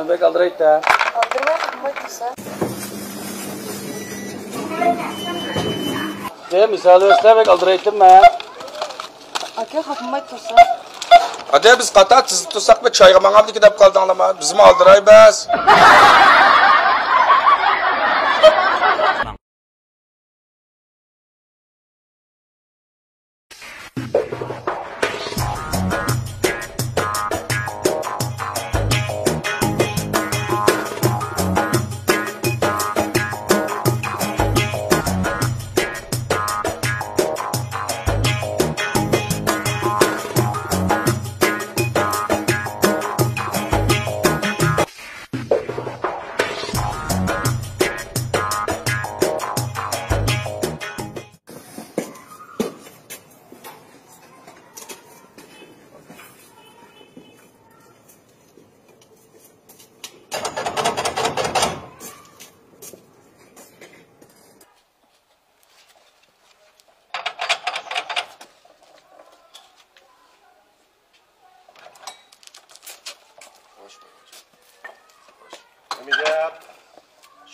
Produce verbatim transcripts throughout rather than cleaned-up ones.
مەن بەك ئالدىرايتتى. ئالدىرىماي قاپماي تۇرسا. دە، مىسال بەك ئالدىرايتتىم مەن. ئاكا، خاپىماي تۇرسا. ئادە، بىز قاتار تىزىپ تۇرساقمۇ چايغا ماڭامدىكى دەپ قالدىڭلارمۇ؟ بىزمۇ ئالدىرايمىز. نېمە گەپ؟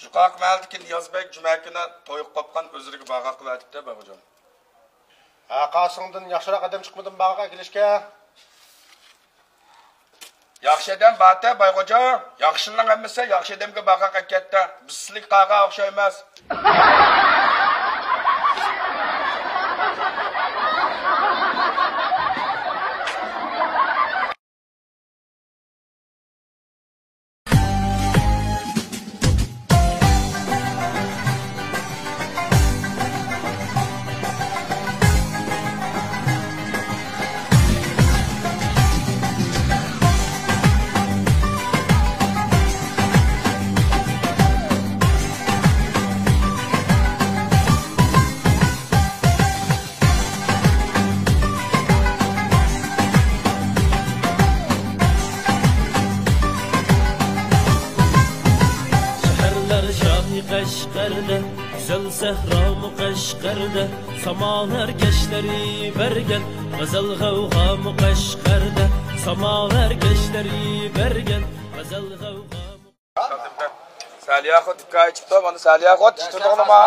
شۇقاق مەھەللىدىكى نىياز بەگ جۈمە كۈنى توي قوپقان ئۆزلىرىگە بارغاق قىلىۋەتىپتۇ، بايغوجام. ھە، قاسىڭدىن ياخشىراق ئادەم چىقمىدىمۇ بارغاق ئەكېلىشكە؟ ياخشى ئادەم بارتە، بايغوجا. ياخشىنىڭ ھەممىسى ياخشى ئادەمگە بارغاق ئەكەتتى. بىز سىلىگە قارىغان ئوخشايمىز. شەھەرلەر شاھى قەشقەردە، گۈزەل سەھرامۇ قەشقەردە، سامالار كەشلەر بەرگەن غەزەل غەۋغامۇ قەشقەردە، سامالار كەشلەر بەرگەن غەزەل غەۋغامۇ. سەلىياخۇن دۇكان ئېچىپتۇ، مانا سەلىياخۇن، تۇتۇڭلىما؟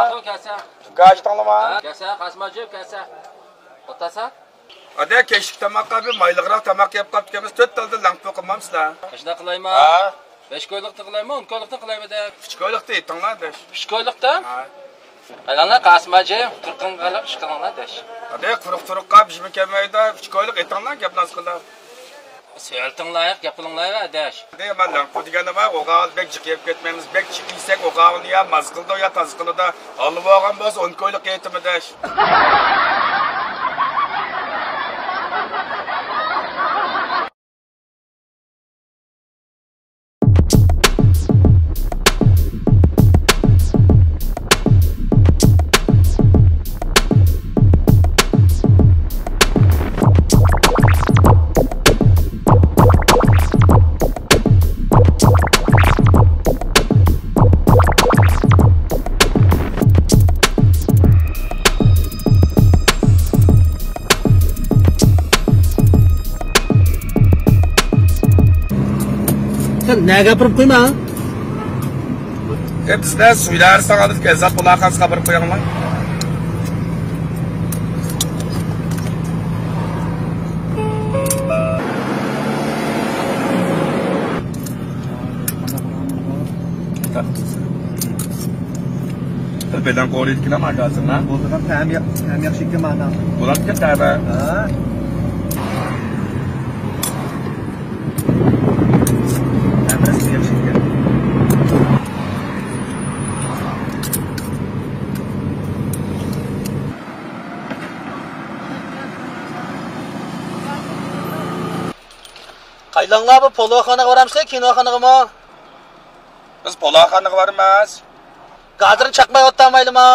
دۇكان ئېچىڭلىما؟ كەلسە، قاسىم ھاجى، كەلسە. ئوتاسا؟ ئادە، كەچلىك تاماققا بىر مايلىقراق تاماق يەپ قاپتىكەنمىز، تۆت تالدا لەڭپۇ قىلمامسىلەر؟ ئاشۇنداق قىلايما؟ ھە. بەش كويلۇقتا قىلايما، ئون كويلۇقتا قىلايما دەپ؟ ئۈچ كويلۇقتا ئېيتىڭلار، ئاداش. ئۈچ كويلۇقتا؟ ھە. ئايلاڭلار، قاسىم ھاجى، تۇرقۇڭغا قاراپ ئىش قىلىڭلار، ئاداش. ئادە، قۇرۇق تۇرۇققا بىزمۇ كەلمەيدۇ، ئۈچ كويلۇق ئېيتىڭلار، گەپ ناز قىلىپ. سۆلىتىڭلار، گەپ قىلىڭلار، ئاداش. ئادە، مانا لەڭپۇ دېگەننى بار، ئوغاغ بەك جىق يەپ كەتمەيمىز، بەك جىق يېسەك ئوغاغنى يا ماز قىلىدۇ، يا تازا قىلىدۇ. ھالال بولغان بولسا ئون كويلۇق ئېيتىمىز، ئاداش. نەگە ئاپىرىپ قويما؟ ئە، بىزدە سۇيلار ساڭا بىز كەززاپ بۇلاقانسىغا ئاپىرىپ قويۇڭلار. بىلەن قورۇيدىكىنە ماگازىندا. بولىدىغان تەم ياق-، تەم ياخشى ئىكەن مانا. بولاتتى تەمى. ھە. تەم ياخشى ئىكەن. قايلاڭلار بۇ پولۇخانىغا بارامسىلەر، كىنوخانىغىمۇ؟ بىز پولۇخانىغا بارىمىز. گازىرنى چاقماي ئولتۇرمايلىمۇ؟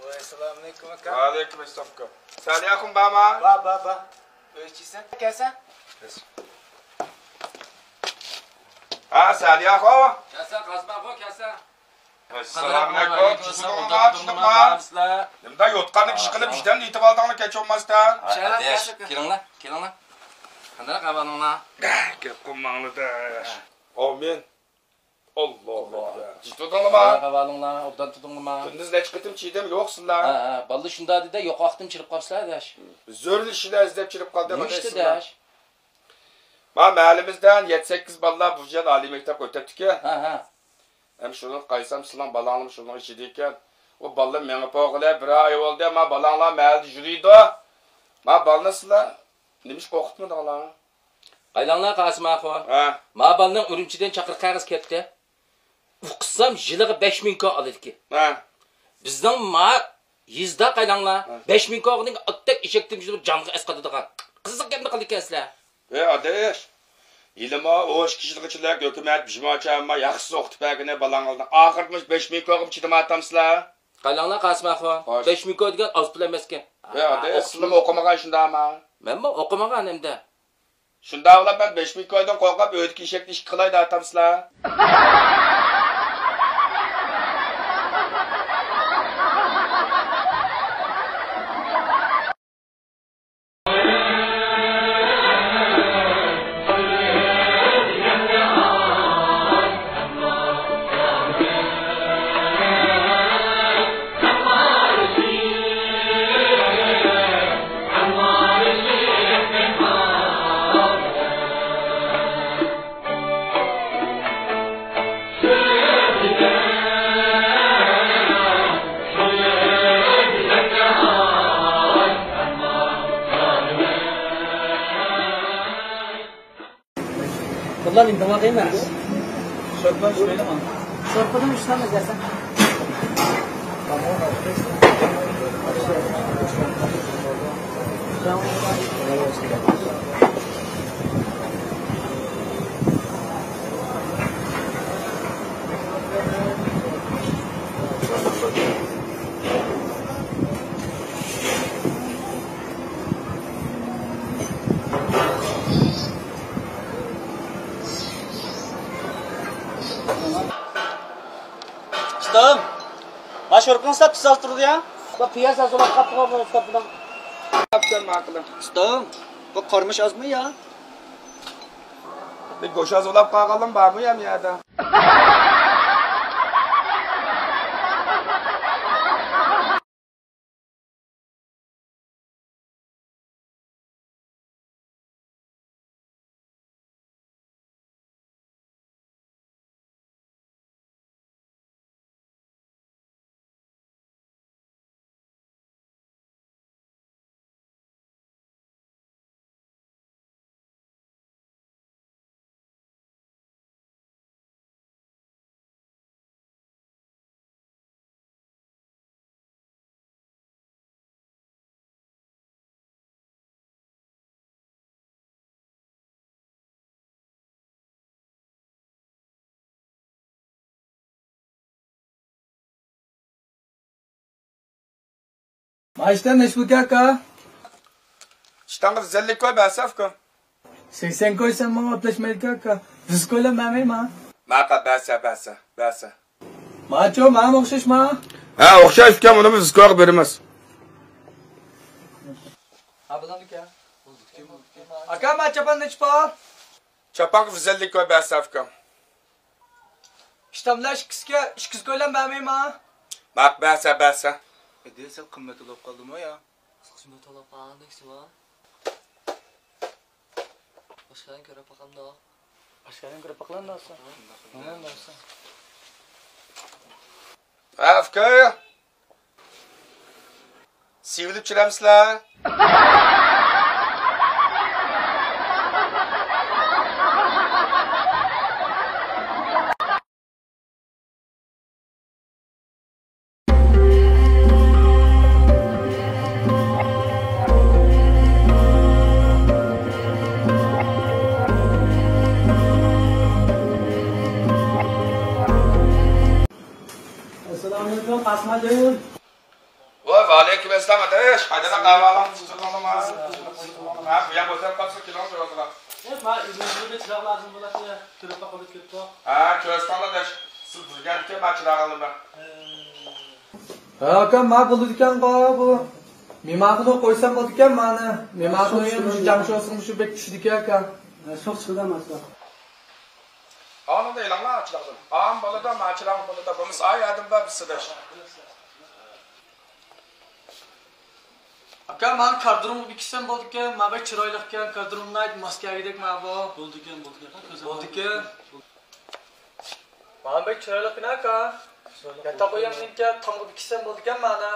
ۋەي، ئەسسالامۇئەلەيكۇم ئاكا. ۋەئەلەيكۇم ئەسسالام ئاكا. سەلىيەخۇن بارمۇ؟ بار، بار، بار. ئۆي ئىچىسەن؟ كەلسەن. ھە، سەلىيەخۇن. كەلسەن، قاسىمئاخۇن، كەلسەن. ئەسسالامۇئەلەيكۇم. ئەلەيكۇم ئەسسالام. چۈشتىڭلارمۇ؟ ئوبدان تۇردۇڭلارمۇ؟ چۈشتۈڭلارمۇ؟ بارمىسىلەر؟ نېمىدە يوتقاننى كىشى قىلىپ، ئىشتىن ئېتىۋالدىڭلار كەچ بولماستىن. ھە، ئاداش، كېلىڭلار، كېلىڭلار. قانداق ئەھۋالىڭلار؟ گەپ قىلماڭلار ئاداش. ئاۋۇ مەن. ئاللاھۇ ئەكبەر. جىق تۇردۇڭلارمۇ؟ قانداق ئەھۋالىڭلار؟ ئوبدان تۇردۇڭلارمۇ؟ كۈندۈز نەچچە قېتىم چىدىم، يوقسىلەر. ھە، ھە، بالىلار شۇنداق دېدى، يوقاقتىن چىرىپ قاپسىلەر ئاداش. زۆرۈر ئىشلار ئىزدەپ چىرىپ قالدى. نېمە ئىشتا ئاداش؟ ما مەھەللىمىزدە يەتتە سەككىز بالىلار بۇ يىل ئالىي مەكتەپكە ئۆتەتتىكەن. ھە، ھە. ھەم شۇنى قايسام، سىلەڭ بالاڭلارمۇ شۇنىڭ ئىچىدىكەن. ئۇ بالىلار مېڭىپ بولغىلى بىر ئاي بولدى، ما بالاڭلار مەھەللىدە يۈرىدۇ. ما بالىنى سىلەر نېمىشقا ئوقۇتمىدىڭلار؟ قايلاڭلار قاسىمئاخۇن. ھە. ما بالىنىڭ ئۈرۈمچىدىن چاقىرىق قەغىزى كەپتۇ. ئۇقسام يىلىغا بەش مىڭ كوي ئالىدىكەن. ھە. بىزنىڭ ما يېزىدا قايلاڭلار، ھە، بەش مىڭ كويغىنىڭ ئاتتەك ئېشەكتىن كۈچلۈك جانغا ئەسقاتىدىغان قىزىق گەپنى قىلىدىكەنسىلەر. ئەي ئاداش، ھېلىمۇ ئون ئىككى يىلغىچىلىك ھۆكۈمەت بىژماچە ياخشىسى ئوقۇتۇپ بەرگىنى بالاڭلارنى. ئاخىرىدا مۇشۇ بەش مىڭ كويغىمۇ چىدىماياتامسىلەر؟ قايلاڭلار قاسىمئاخۇن، خوش. بەش مىڭ كوي دېگەن ئاز پۇل ئەمەسكەن. ئەي ئاداش، ئوقۇشنىمۇ سىلىمۇ ئوقۇمىغان شۇنداقمۇ؟ مەنمۇ ئوقۇمىغان ئەمدى. شۇنداقلا مەن بەش مىڭ كويدىن قورقۇپ، ئۆيدىكى ئېشەكنى ئىشىك قىلاي دەۋاتامسىلەر؟ بۇلار نېمە قىلماقتا ئەمەس؟ شورپا ئىچمەيدىغان. شورپىدىن ئۈچ دانە بەرسەڭ. ئۇستام، ما شورپىنىڭ ساپ تۇزى ئاز تۇرىدۇ يا. بۇ پىياز ئاز بولۇپ قاپتۇ، بۇ ئۇستام بۇنىڭ. ئۇستام، بۇ قارىمۇچ ئازمۇ يا؟ بىر گۆش ئاز بولۇپ قالغانلىرىم بارمۇ يا بۇ يەردە؟ مائاشتا نەچچە پۇل ئاكا؟ ئىشتانغا زەللىك كوي بەرسە ئۇكام. سەكسەن كوي سەن ماڭا ئەپلەشمەيدىكەن ئاكا. يۈز كويلا بەرمەيما؟ ماقا بەرسە، بەرسە، بەرسە. ماچۇ، ماڭا ئوخشاشما؟ ھە، ئوخشاش ئۇكام، ئۇنىمۇ يۈز كويغا بېرىمىز. ھا، بولامدىكەن. ئاكا، ما چاپان نەچچە پۇل؟ چاپانغا يۈز ئەللىك كوي بەرسە ئۇكام. ئىشتانلار ئىككىسىگە ئىككى يۈز كويلا بەرمەيما؟ ماق بەرسە، بەرسە. ئىدىيە سەل قىممەت بولۇپ قالدىمۇ يا؟ قىسمەت بولۇپ قالغاندەك سىۋا. باشقىلارنى كۆرۈپ باقامدۇ؟ باشقىلارنى كۆرۈپ باقىلاندۇ ئاسا. مانا ئاسا. ئەفكە! سىۋىلىپ چۈشۈرەمسىلەر؟ ئەسسالامۇئەلەيكۇم، قاسىم ھاجى. ۋاي، ۋەئەلەيكۇم ئەسسالام ئاداش. قايدىلا دەۋالام، تۇتۇلۇڭلار. ھە، بۇ يەر بوشاپ قالسا كېلىڭ جاۋابىغا. ئەي، ما ئۆيىمىزگە چىراغ لازىم بولاتتى. كۆرۈپ باققىلى كەپتۇ. ھە، كۆرسەڭلار ئاداش. سىز بىلگەنكەن ما چىراغىڭلارنى. ھە. ھە، ئاكا، ما بولىدىكەنغۇ بۇ. مېھمانخانىغا قويسام بولىدىكەن مانى. مېھمانخانا شۇ، شۇ، شۇ شۇ. جاڭشياۋسىڭ شۇ بەك چۈشىدىكەن ئاكا. ھە، شۇ چىقىدۇ ماسا. ئانىڭدا ئېلىڭلار چىراغدىن. ئام بولىدۇ، ما چىراغ بولىدۇ. بولمىسا ئاي ئادەم بار بىر سىداش. ئاكا، ماڭا كاردۇرۇمغا بېكىتسەم بولىدىكەن، ما بەك چىرايلىقكەن، كاردۇرۇم ناھايىتى ماس كەلگۈدەك مانا بۇ. بولىدىكەن، بولىدىكەن. بولىدىكەن. مانا بەك چىرايلىقكەن ئاكا. ياتاق ئۆيۈمنىڭكى تامغا بېكىتسەم بولىدىكەن مانا.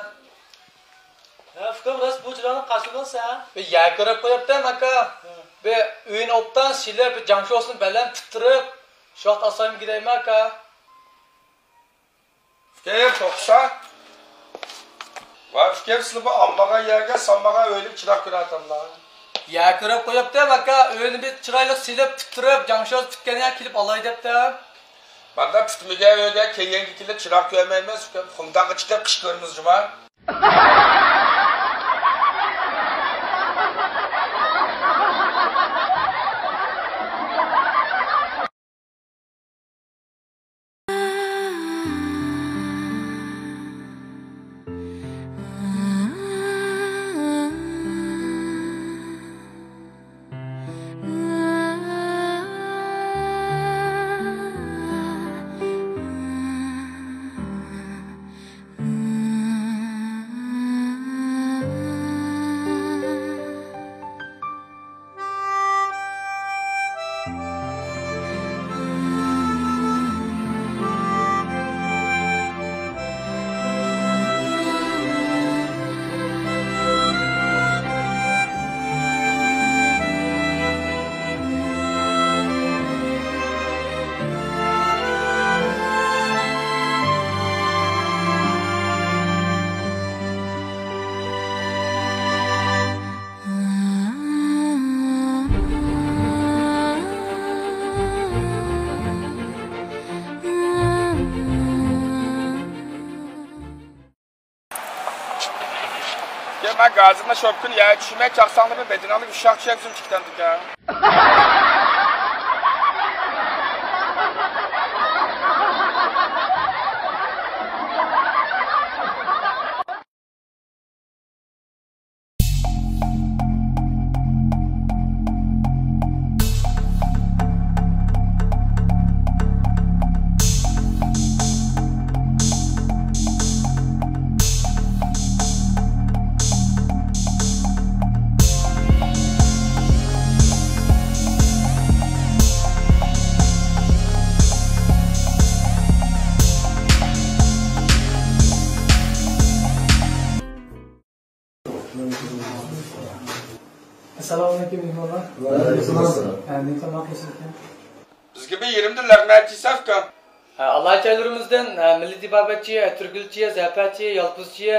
ھە، ئۇكام، راست بۇ چىراغنى قاچىلىدىڭ سەن؟ بىر يەر كۆرۈپ قويۇپتىم ئاكا. ھە. بىر ئۆينى ئوبدان سېلىپ، بىر جاڭشياۋسىنى بەلەن پۈتتۈرۈپ، شۇ ۋاقىت ئاسايمىكىن دەيمەن ئاكا. ئۇكام، توختىسا. ۋاي ئۇكام، سىلە بۇ ئالمىغان يەرگە سالمىغان ئۆيلۈك چىراغ كۆرۈۋاتاملا. يەر كۆرۈپ قويۇپتىم ئاكا، ئۆينى بىر چىرايلىق سېلىپ پۈتتۈرۈپ، جاڭشياۋسى پۈتكەن يەر كېلىپ ئالاي دەپتىم. ماندا پۈتمىگەن ئۆيگە كەلگەنگە كېلىپ چىراغ كۆرمەيمىز ئۇكام، قۇمداققا چىقىپ قىش كۆرىمىز جۇما. يا، مەن گازىمنى شوپكىنى يەرگە چۈشۈرمەي، چاقساڭلىرىمنى بېدىنىڭدىكى ئۇششاق چۈشەك ئۈزۈم چىقىتامدىكەن. ئەسسالامۇئەلەيكۇم، مېھمانلار. ۋەئەلەيكۇم ئەسسالام. ھە، نېمە تاماق يېسەككەن؟ بىزگە بىر يېرىمدىن لەغمەنچى سەفكا. ھە، ئالاھىدە چايلىرىمىزدىن، ھە، مىللىي تېبابەتچى، تۈركۈلچى، زەپەرچى، يالپۇزچى،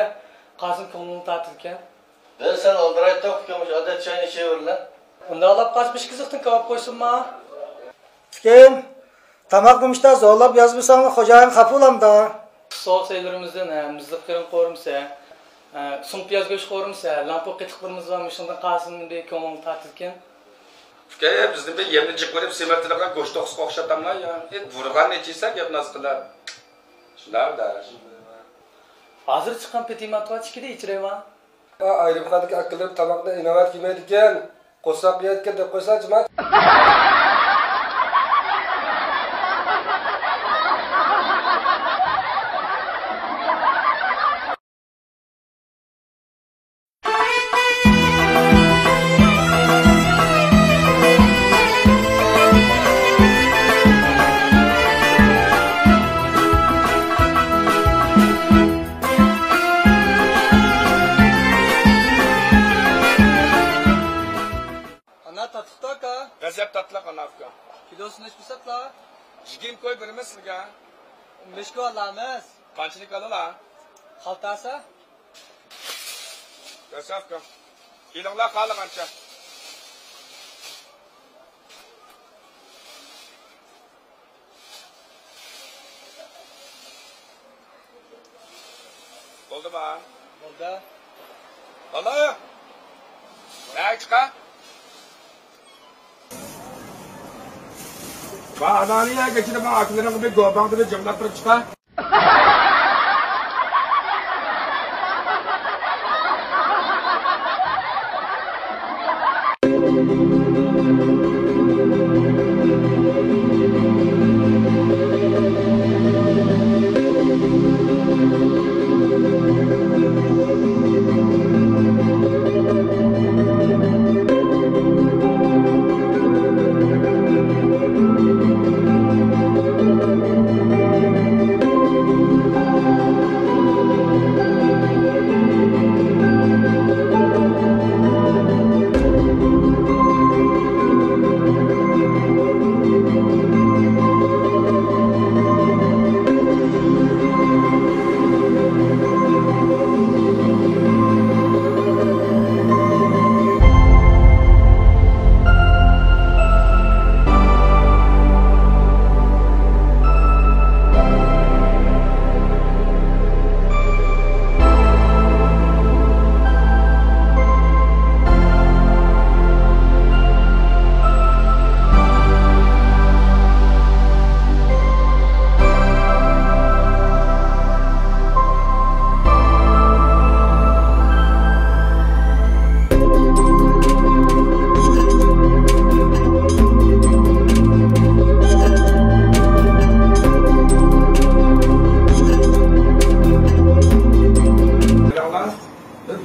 قاسىم كۆڭلۈڭنى تارتىدىكەن. بىر سەل ئالدىرايتتۇق ئۇكام، مۇشۇ ئادەتتە چاينى ئىچىۋېرىلە. ئۇنداق ئالاپ قاچ بىر كېسەكتىن كاۋاپ قويسۇنما؟ ئۇكام، تاماقنى مۇشتا زورلاپ يازمىساڭلار خوجايىن خاپا بولامدا. سوغۇق چايلىرىمىزدىن، ھە، مۇزلۇق قېرىن قورۇمىسى، ئە، سۇڭپىياز گۆش قورۇمىسى، لامپۇ قېتىق بىرىمىز بار، مۇشۇنىڭدىن قالسىمۇ بىر كۆڭۈل تارتىدىكەن. ئۇكا، بىزنى بىر يەمنى جىق بېرىپ سېمىرتىدىغان گۆش توخۇسىغا ئوخشاتاملا يا؟ ئېت بۇرغاننى ئىچىسەن گەپ ناز قىلىپ. شۇنداق دەش. ھازىر چىققان پېتىمات بار، ئىچكىدە ئىچىرەيما. ئايرىم خانىدىكى ئاكىلىرىم تاماقنى ئىناۋەت يېمەيدىكەن. قورساق يەيدىكەن دەپ قويساڭ جىمات. ئانا تاتلىقتا ئاكا. غەزەپ تاتلىق ئانا ئۇكا. كىلوسى نەچچە پۇرسەتلا؟ يىگىرمە كوي بېرىمىز سىزگە. مۈشكۈل ئالامىز. قانچىلىك ئالىلا؟ خالتاسا؟ غەزەپ ئۇكا. ئېلىڭلار خالىغانچە. بولدىما؟ بولدى. بالا! نەگە چىقا؟ ۋا ئانانى يەرگە چىدىما، ئاكىلىرىڭغا بىر گوباڭدا بىر جىڭلاپ بېرىپ چىقا.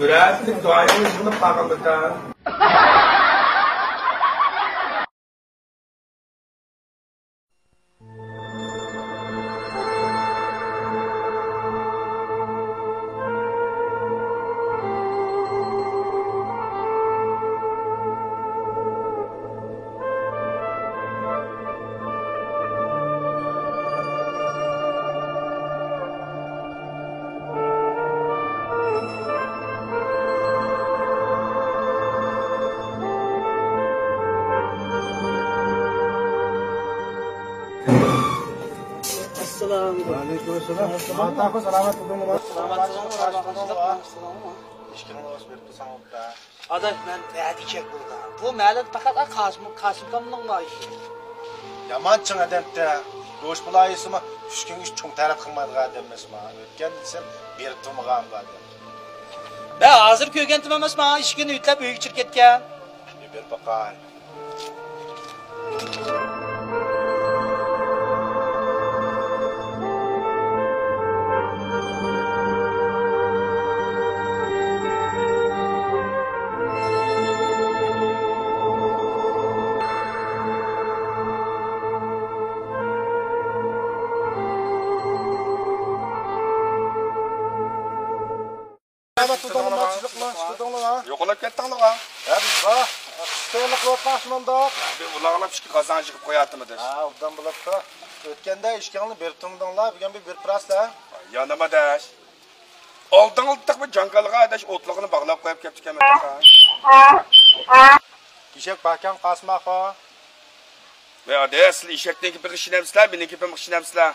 بىرەرسىنى دائىم يىغىلىپ قالغان بىتەن. ئەسسالامۇ ئەلەيكۇم. ۋەئەلەيكۇم ئەسسالام. سالامەت بولدۇڭلارمۇ؟ سالامەت بولدۇڭلار. ئىشكىڭنى ئوز بېرىپتۇ ساڭا. ئاداش، مەن نەدە كەپ بولدۇم؟ بۇ مەھەللىدە پەقەت قاسىم، قاسىم ئاكامنىڭ بار ئىكەن. يامان چىڭ ئادەمتە. دوش بولايسىمۇ، ئۈچ كۈن ئۈچ چوڭ تەرەت قىلمايدىغان ئادەم ئەمەسمۇ. ئۆتكەندە دېسەم، بېرىپ تۇرمىغان بۇ ئادەم. مەن ھازىر كۆرگەنتىم ئەمەسمۇ، ئىشىكىنى يۆتەپ ئۆيگە چىقىپ كەتكەن. بېرىپ باقاي. سالامەت تۇردۇڭلارمۇ، چىلىقما، چىقىدىڭلار ھە؟ يوقىلاپ كەتتىڭلار ھە؟ ھە، بىز بار. قىشتايلىق بولۇپ قالسىمۇ مۇنداق. بىر ئۇلاغلاپ ئىككى قازان يىغىپ قوياتىمىز. ھە، ئوبدان بولۇپتۇ. ئۆتكەندە ئىشىكىڭلارنى بېرىپ تۇرمىدىڭلار، بۈگۈن بىر بېرىپ تۇراسىلەر. يا نېمە ئاداش؟ ئالدىڭلار بىر جاڭگالغا ئاداش ئوتلۇقىنى باغلاپ قويۇپ كەپتىكەنمەن. ئېشەك باركەن قاسىم ئاخۇن. ۋەي ئاداش، سىلەر ئېشەكنىڭ گېپىگە ئىشىنەمسىلەر، مېنىڭ گېپىمگە ئىشىنەمسىلەر؟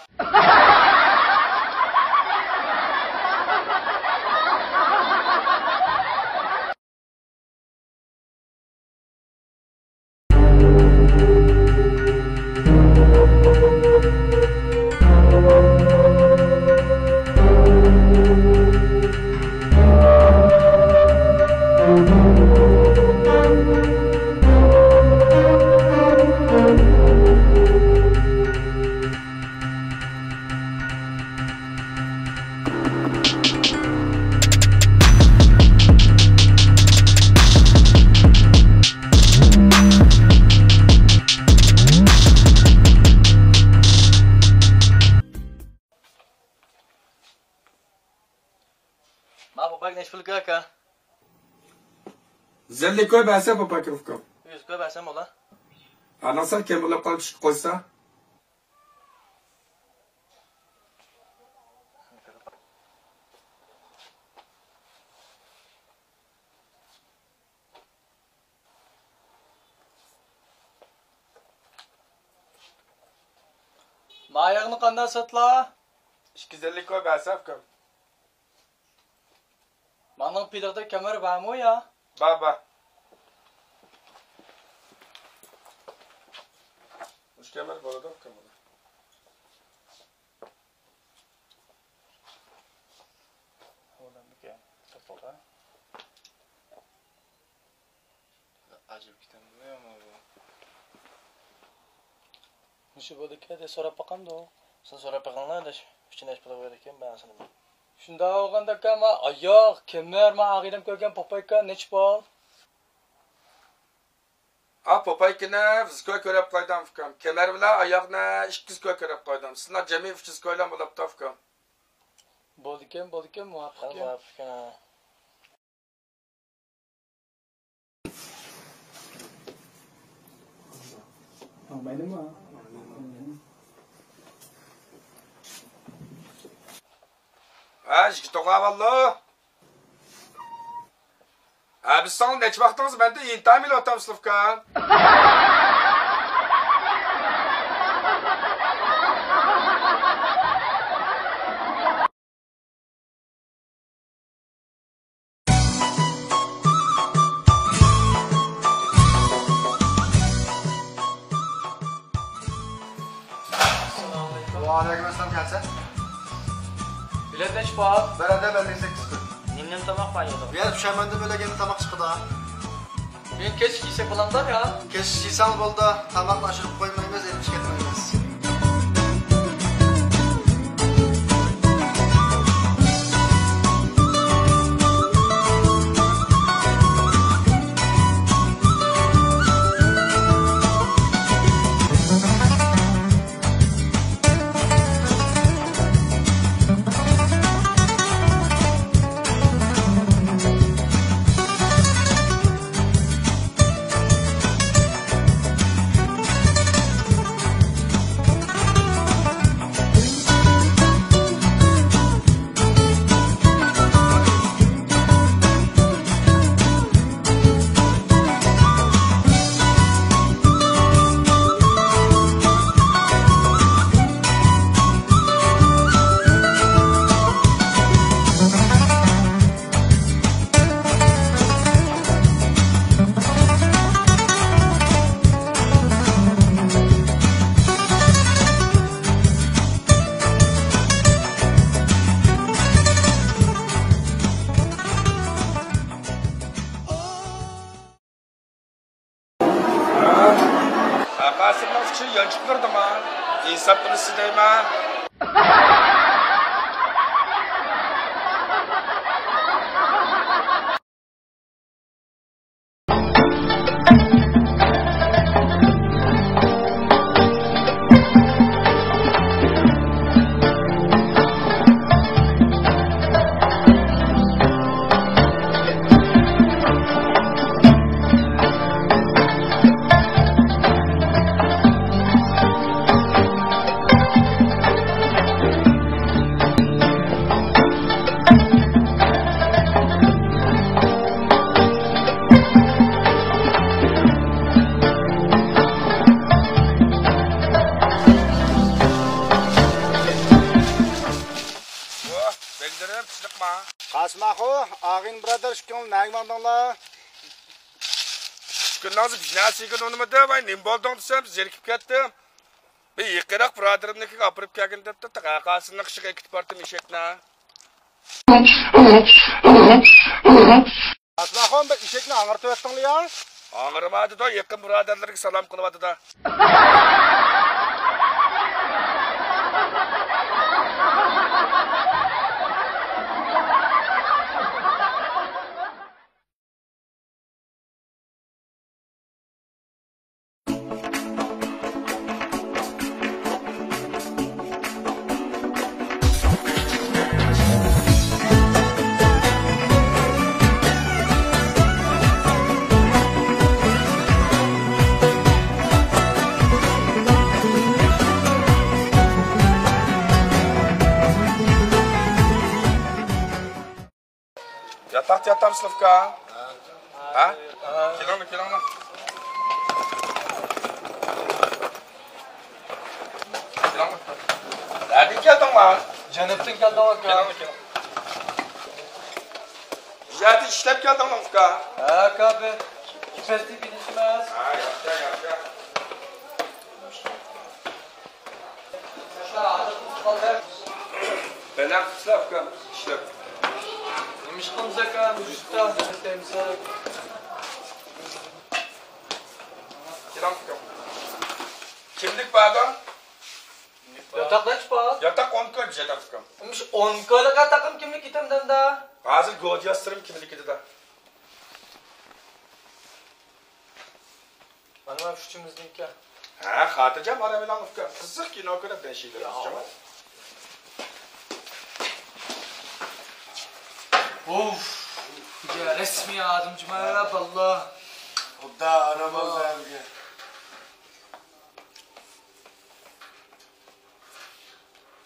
ئا، پوپايكا نەچچە پۇل ئاكا؟ يۈز ئەللىك كوي بەرسە پوپايكا ئۇكام. يۈز كوي بەرسەم بولا. ئاناڭ سەن كەم بولاپ قالىدۇ، ئىشقا قويسا. ماياغنى قانداق ساتلا؟ ئىككى يۈز ئەللىك كوي بەرسە ئۇكام. مانىڭ پىلىقىدا كەمەر بارمۇ يا؟ بار، بار. مۇشۇ كەمەر بولىدۇ، ئۇكام. ئاجىپ كېتەمدۇ يا بۇ؟ مۇشۇ بولىدىكەن دە، سوراپ باقامدۇ؟ سىز سوراپ بېقىڭلار دە، ئۈچىنچى پۇلى بولىدىكەن، مەن سىنىمەن. شۇنداق بولغاندىكەن، ما ئاياغ، كېمەر، ما ئاغىنەم كۆرگەن پوپايكا، نەچچە پۇل؟ ئا، پوپايكىنى يۈز كوي كۆرۈپ قويدۇم، ئۇكام. كېمەر بىلەن ئاياغنى ئىككى يۈز كوي كۆرۈپ قويدۇم. سىلەر جەمئىي ئۈچ يۈز كويلام بولۇپتۇ، ئۇكام. بولىدىكەن، بولىدىكەن، مۇۋاپىق. مۇۋاپىق. ھە، يىگىت ئوغلان بالىلار. ھە، بىز ساڭا نەچچە ۋاقتىڭىز مەندە ئىنتايىن ئوتام سلوفكان. ۋەئەلەيكۇم ئەسسالام، كەلسە. بېلەت نەچچە پۇل؟ بىرەردە ئەللىك سەككىز كوي. نېمە نېمە تاماق بار يەردە؟ بۇ يەردە پۇشايماندىن بۆلەك يەنە تاماق چىقىدۇ. بۈگۈن كەچلىك يېسەك بولامدۇ يا؟ كەچلىك يېسەڭ بولدى، تاماقنى ئاشۇرۇپ قويمايمىز، ئېلىپ چىقىپ كەتمەيمىز. قاسىمنىڭ ئۇچى يانچۇقلىرىدىما؟ ئىنساپ قىلىشسا دەيمەن. ۋاھ، بەگلىرىم، تىنچلىقما؟ قاسىم ئاخۇ، ئاغىنە بۇرادەر ئىككىڭلار نەگە ماڭدىڭلار؟ ئىككى كۈننىڭ بىر نەرسىگە ئۇنىمىدى، ۋاي، نېمە بولدۇڭ دېسەم، زېرىكىپ كەتتىم. بىر يېقىنراق بۇرادىرىمنىڭكىگە ئاپىرىپ كەلگىن دەپتۇ، قاسىمنىڭ قېشىغا ئەكېتىپ باردىم ئېشەكنى. قاسىم ئاخۇن، بىر ئېشەكنى ھاڭرىتىۋەتتىڭلار يا؟ ھاڭرىمايدۇ، يېقىن بۇرادەرلىرىگە سالام قىلىۋاتىدۇ. تاختا ياتامسىلەر ئۇكا؟ ھە؟ كېلىڭلار، كېلىڭلار. كېلىڭلار. نەدىن كەلدىڭلار؟ جەنۇبتىن كەلدىم ئاكا. كېلىڭلار، كېلىڭ. بۇ يەردە ئىشلەپ كەلدىڭلار ئۇكا؟ ھە ئاكا، بىر كېپەسلىك ئىش ئەمەس. ھە، ياخشى، ياخشى. بەلەن قىلسىلەر ئۇكام، ئىشلەپ. نېمە ئىش قىلىمىز ئاكا؟ مۇشۇ يەردە ئىشلەيمىز. كېلىڭ ئۇكام. كىملىك باردا؟ ياتاق نەچچە بار؟ ياتاق ئون كوي بىز ياتاق ئۇكام. مۇشۇ ئون كويلۇق ياتاققىمۇ كىملىك كېتەمدۇ ئەمدى؟ ھازىر گودى ياسىرىم كىملىكىدە. مانا مانا ئۈچىمىزنىڭكى. ھە، خاتىرجەم ئارام ئېلىڭ ئۇكام. قىزىق كىنو كۆرۈپ دەشىلەر. ياق. ئوف. يا رەسمىي ئادەم جۇما باللا. خۇدا ئارام ئالسۇن.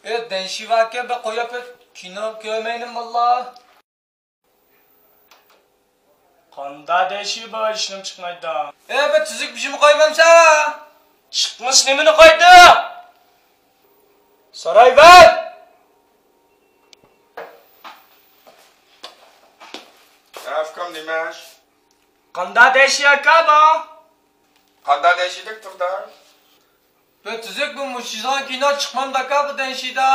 ئە، دەنشىۋاكە بىر قويۇپ كىنو كۆرمەيلىمۇ باللا. قاندا دەيشى بار، ئىشلىرىم چىقمايدۇ. ئە، بىر تۈزۈك بىژىمى قويمامسەن؟ چىقمىسا نېمىنى قويدۇ؟ سارايۋەر! ئە، ئۇكام، نېمە ئىش؟ قاندا دەيشى ئاكا بۇ؟ قاندا دەيشى دەپ تۇردا. بۇ تۈزۈك، بۇ مۇشۇ يېزىغان كىنو چىقمامدۇ ئاكا بۇ دەنشىدا؟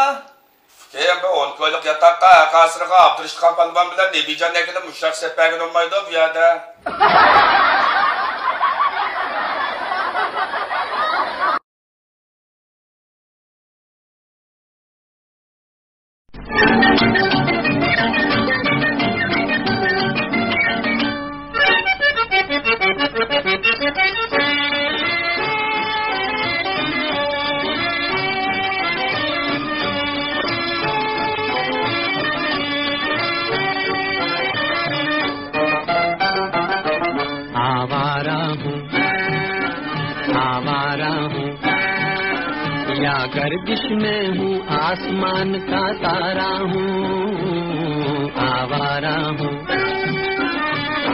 كېيىن بۇ ئون كويلۇق ياتاققا ھەر قايسىلىرىغا ئابدۇرېشىتخان پالۋان بىلەن نەبىجان ئەكىلىپ مۇشۇ ھەق سەپ بەرگىلى بولمايدۇ بۇ يەردە. آوارہ ہوں، آوارہ ہوں، یا گردش میں ہوں، آسمان کا تارا ہوں. آوارہ ہوں،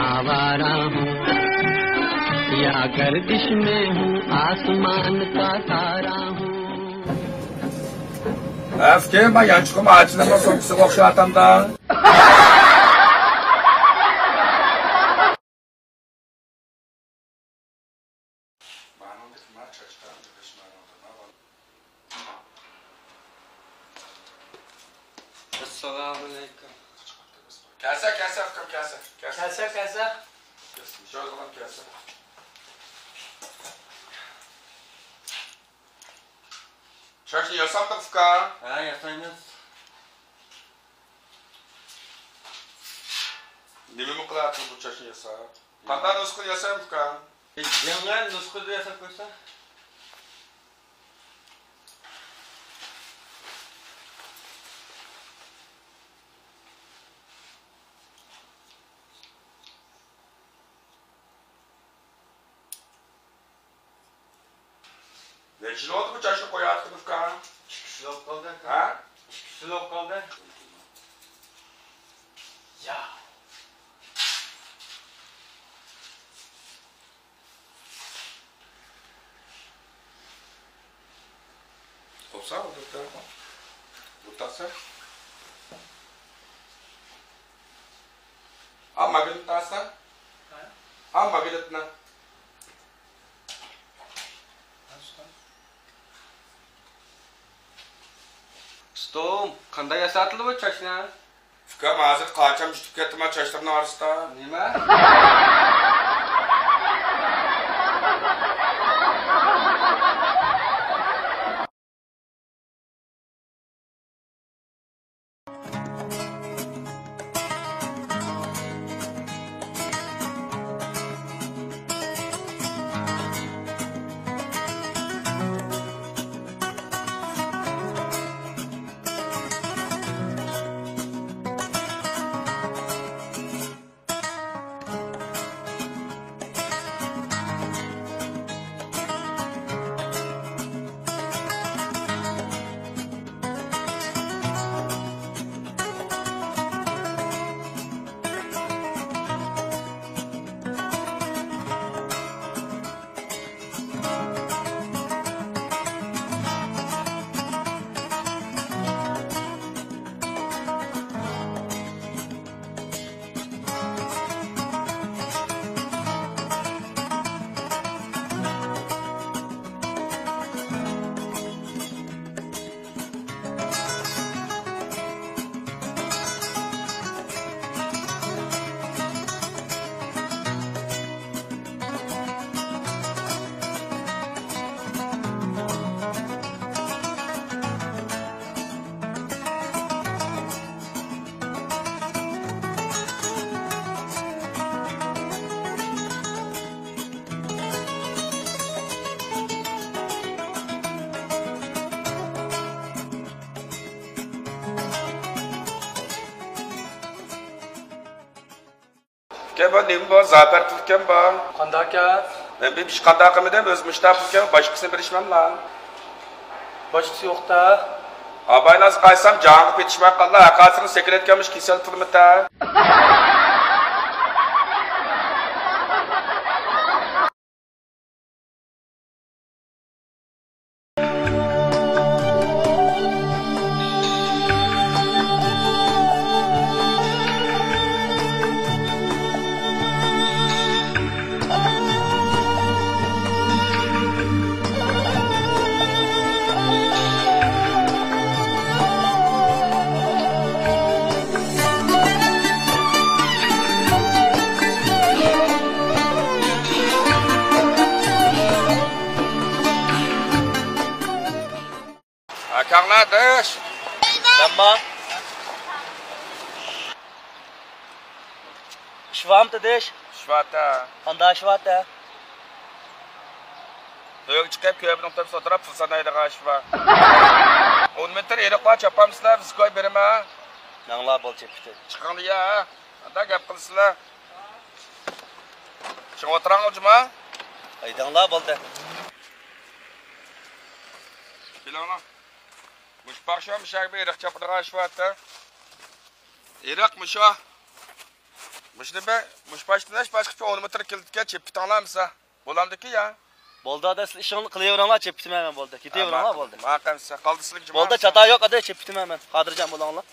آوارہ ہوں، یا گردش میں ہوں، آسمان کا تارا ہوں. ئەسكى، مەن يانچۇقۇم ئاچىلىمنىڭ سومكىسىغا ئوخشاۋاتامدا. ئەسسالامۇئەلەيكۇم. كەلسە، كەلسە، ئۇكام، كەلسە، كەلسە. كەلسە، كەلسە. كەلسە، شۇ بالام كەلسە. چاچنى ياسامدىڭ ئۇكا؟ ھە، ياسايمىز. نېمىمۇ قىلاتتىڭ بۇ چاچنى ياساپ؟ قانداق نۇسخىدا ياسايمىز ئۇكا؟ يېڭى نۇسخىدا ياساپ قويسا. نەچچە يىل بولدى بۇ چاچنى قويۇۋاتقىنى ئۇكا؟ ئىككى يىل بولۇپ قالدى ئاكا. ھە؟ ئىككى يىل بولۇپ قالدى. يا. بولسا، بۇ تاقسا. ھە؟ ھە، ماگنىتنى ئالسا. ھە؟ ھە، ماگنىتنى. ئۇستام، قانداق ياساتىلدى بۇ چاچنى؟ ئۇكام، ھازىر قاچام يۇتۇپ كەتتىما چاچلىرىنىڭ ئارىسىدا. نېمە؟ كەن بۇ نېمە بۇ؟ زاپەر پۇلكەن بۇ؟ قانداقكەن؟ مەن بىر ئىش قانداق قىلمىدىم، ئۆزۈم مۇشتا پۇلكەن، باشقىسىنى بېرىشمەملا. باشقىسى يوق-دە. ئاباينى ھازىر قايسام جاھانغا پېتىشماي قالدى، ھەققاسىنى سېكىرەتكەنمىش كېسەل پۇلىمىتە. ئاكاڭلار دېيىش. مەنما. ئىشۋامتى دېيىش. ئىشۋاتە. قاندا ئىشۋاتە؟ ئۆيگە چىقىپ، كۆپىنىڭ تۆپىسى ئولتۇرۇپ، پۇل سانايدىغان ئىش بار. ئون مېتىر ئېرىقلار چاپامسىلەر، ۋىسكوي بېرىمەن. ماڭلا بول، چېپىتى. چىقىڭلار يا. قانداق گەپ قىلىسىلەر؟ چىڭ ئولتۇراڭ، جۇما. ھەيدەڭلار، بولدى. كېلىڭلار. مۇشۇ پاخشا مۇشاق بىر ئېرىق چاپىدىغان ئىش بار ئەتە. ئېرىق مۇشۇ. مۇشۇنى بىر، مۇشۇ باشتىن ھېچ باشقىچە ئون مېتىر كېلىدىكەن، چېپىپ كېتىڭلار مىسا. بولامدىكى يا؟ بولدى، ئادە، سىز ئىشىڭلارنى قىلىۋېرىڭلار، چېپىپ كېتىمەن مەن، بولدى. كېتىۋېرىڭلار، بولدى. ماقەم سىز، قالدى سىلىك جۇما. بولدى، چاتا يوق، ئادە، چېپىپ كېتىمەن مەن. خاتىرجەم بولۇڭلار.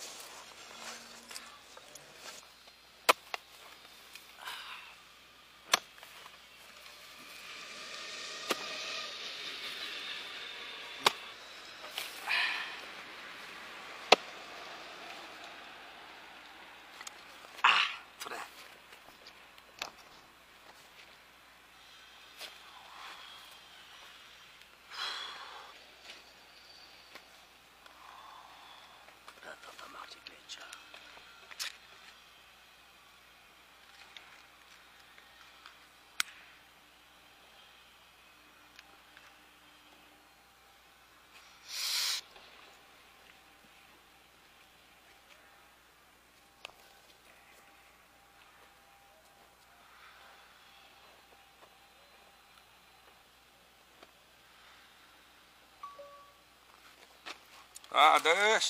ھە، ئاداش.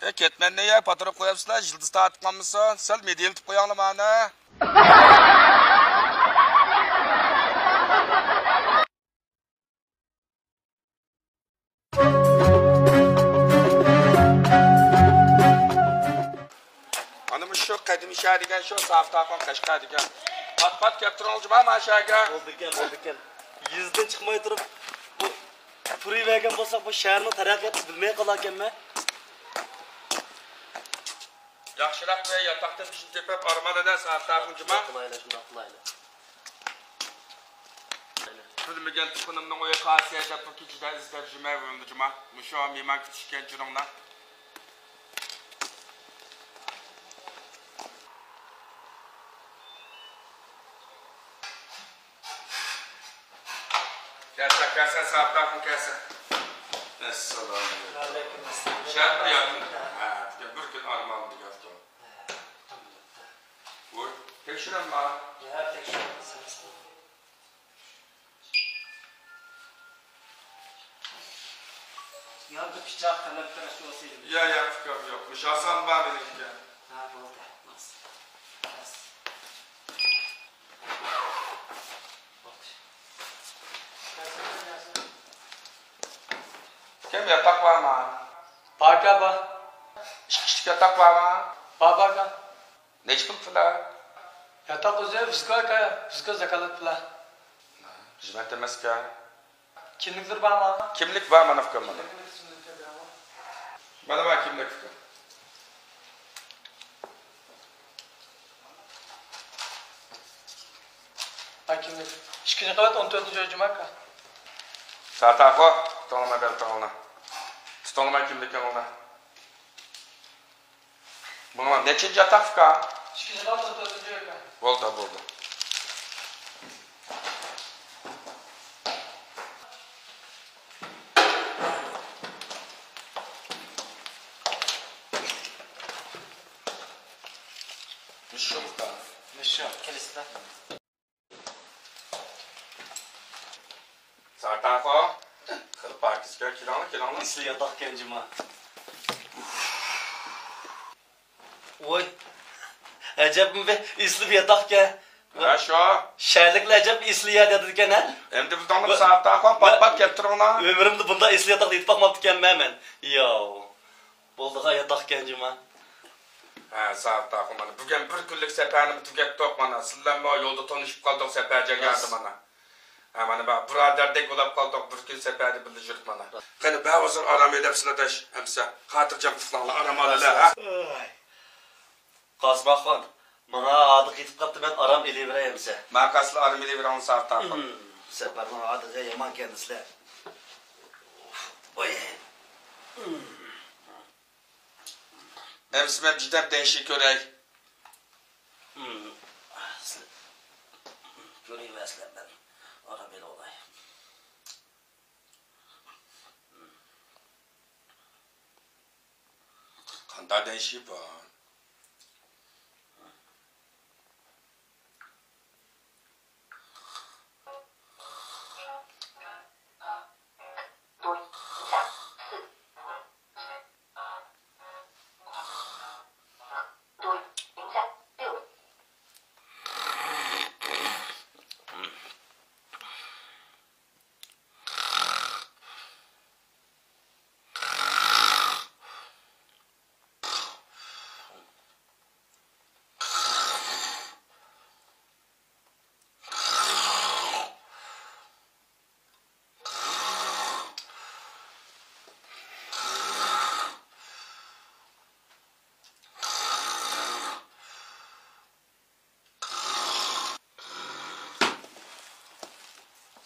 ئە، كەتمەننى يا پاتۇرۇپ قويۇپسىلەر، يىلتىز تارتىپ قالمىسۇن. سەل مىدىرلىتىپ قويۇڭلار مانا. مانا مۇشۇ قەدىمىي شەھەر دېگەن شۇ، ساقىت ئاخۇن قەشقەر دېگەن. پات-پات كەپ تۇرۇڭلار جۇما مانا شەھەرگە. بولىدىكەن، بولىدىكەن. يېزىدىن چىقماي تۇرۇپ، بۇ پۇرى بەرگەن بولساق، بۇ شەھەرنىڭ تەرەققىياتىنى بىلمەي قالاكەنمەن. ياخشىراق بىر ياتاقتىن بىشنى تېپىپ، ئارمان ئەنە ساقىت ئاخۇن جۇما. شۇنداق قىلايلى، شۇنداق قىلايلى. بىلمىگەن تۇغقىنىمنىڭ ئۆيى قايسى يەردە، بۇ كېچىدە ئىزدەپ يۈرمەي بولمىدى جۇما. مۇشۇ مېھمان كۈتۈشكەن جۇنۇڭلار. كەلسە، كەلسە، ساقىت ئاخۇن كەلسە. ئەسسالامۇئەلەيكۇم. ۋەئەلەيكۇم ئەسسالام. شەرت ياقتىن. ھە، بىر كۈن ئارمان دېگەن. ھە، ئالدىمدا. ۋوي، تەكشۈرەمما؟ يا، تەكشۈرەمسىز. يا، بىر پىچاق قەلەم كېرەك بولسا. يا، يا، ئۇكام، يوق. مۇشۇ ھاسان بار مېنىڭكى. ھە، بولدى. بولسۇن. بولدى. ئۇكام، ياتاق بارمۇ؟ باركا، بار. ئىككى كىشىلىك ياتاق بارمۇ؟ بار، باركا. نەچچە پۇل پۇلى؟ ياتاق ئۆزى ۋىسكوكا، ۋىسكو زاكالات پۇلى. خىزمەت ئەمەسكەن. كىملىكلىرى بارمۇ؟ كىملىك بار، مانا ئۇكام، مانا. مانا، مانا كىملىك ئۇكام. ھاي، كىملىك؟ ئىككىنچى قەۋەت، ئون تۆتىنچى ئۆي، جۇما ئاكا. ساتاخو، تۇتۇڭلىما بەلتىڭىڭنى. تۇتۇڭلىما كىملىكىڭنى. بۇنىڭ نەچچىنچى ياتاق ئۇكا؟ ئىككىنچى قات، ئون تۆتىنچى ئۆي ئۇكا. بولدى، بولدى. مۇشۇ ئۇكا. شۇ، كېلىسىلەر. ساتاخو، خېلى پاكىزكەن، كېلىڭلار، كېلىڭلار. ئېسىل ياتاقكەن جۇما. ۋوي، ئەجەبمۇ بىر ئېسىل ياتاقكەن. ھە، شۇ. شەھەرلىكلەر ئەجەب ئېسىل يەردە ياتىدىكەن، ھە؟ ئەمدى بۇ داڭلىق ساتاخو، پات-پات كەپ تۇرۇڭلار. ئۆمرۈمدە بۇنداق ئېسىل ياتاقتا يېتىپ باقماپتىكەنمەن مەن. ياۋ. بولىدىغان ياتاقكەن جۇما. ھە، ساتاخو، مانا بۈگۈن بىر كۈنلۈك سەپەرنى تۈگەتتۇق مانا. سىلەرمۇ يولدا تونۇشۇپ قالدۇق سەپەر جەريانىدا مانا. ھە، مانا بۇ بۇرادەردەك بولاپ قالدۇق، بىر كۈن سەپەردە بىللە يۈرۈپ مانا. قېنى، بەر ھازىر ئارام ئېلىپ سىلەرداش ئەمسە. خاتىرجەم ئۇخلاڭلار، ئارام ئالىلا، ھە. قاسىم ئاخۇن، ماڭا ھاردۇق يېتىپ قاپتۇ، مەن ئارام ئېلىۋېرەي ئەمسە. ماقۇل، سىلەر ئارام ئېلىۋېرىڭلار ساتاخو. سەپەرنىڭ ھاردۇقى يامانكەن دېسىلە. ئوي. ئەمسە مەن جىدەپ دەيشى كۆرەي. كۆرۈۋەرسىلەر، مەن ئارام ئېلىۋالاي. قانداق دەيشى بار؟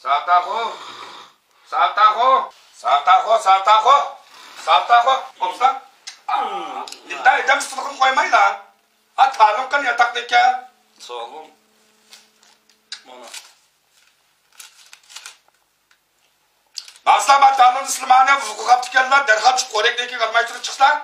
ساتاخو! ساتاخو! ساتاخو! ساتاخو! ساتاخو! قوپسا! نېمىدە ئادەم سىلىقىنى قويمايلا؟ ھا، تالون قىل ياتاقنىكى. سالون. مانا. ماڭسىلەر، ما تالوندا سىلىمانى ۋۇقۇ قاپتىكەنلا، دەرھال چىقىپ قورەكنىڭكىگە قارىماي تۇرۇپ چىقسىلەر.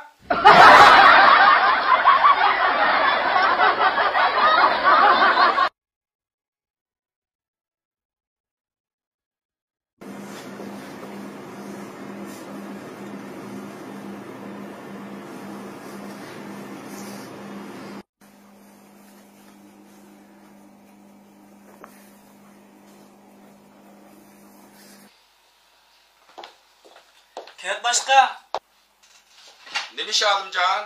كەنت باشلىقى. نېمە ئىش، ئالىمجان؟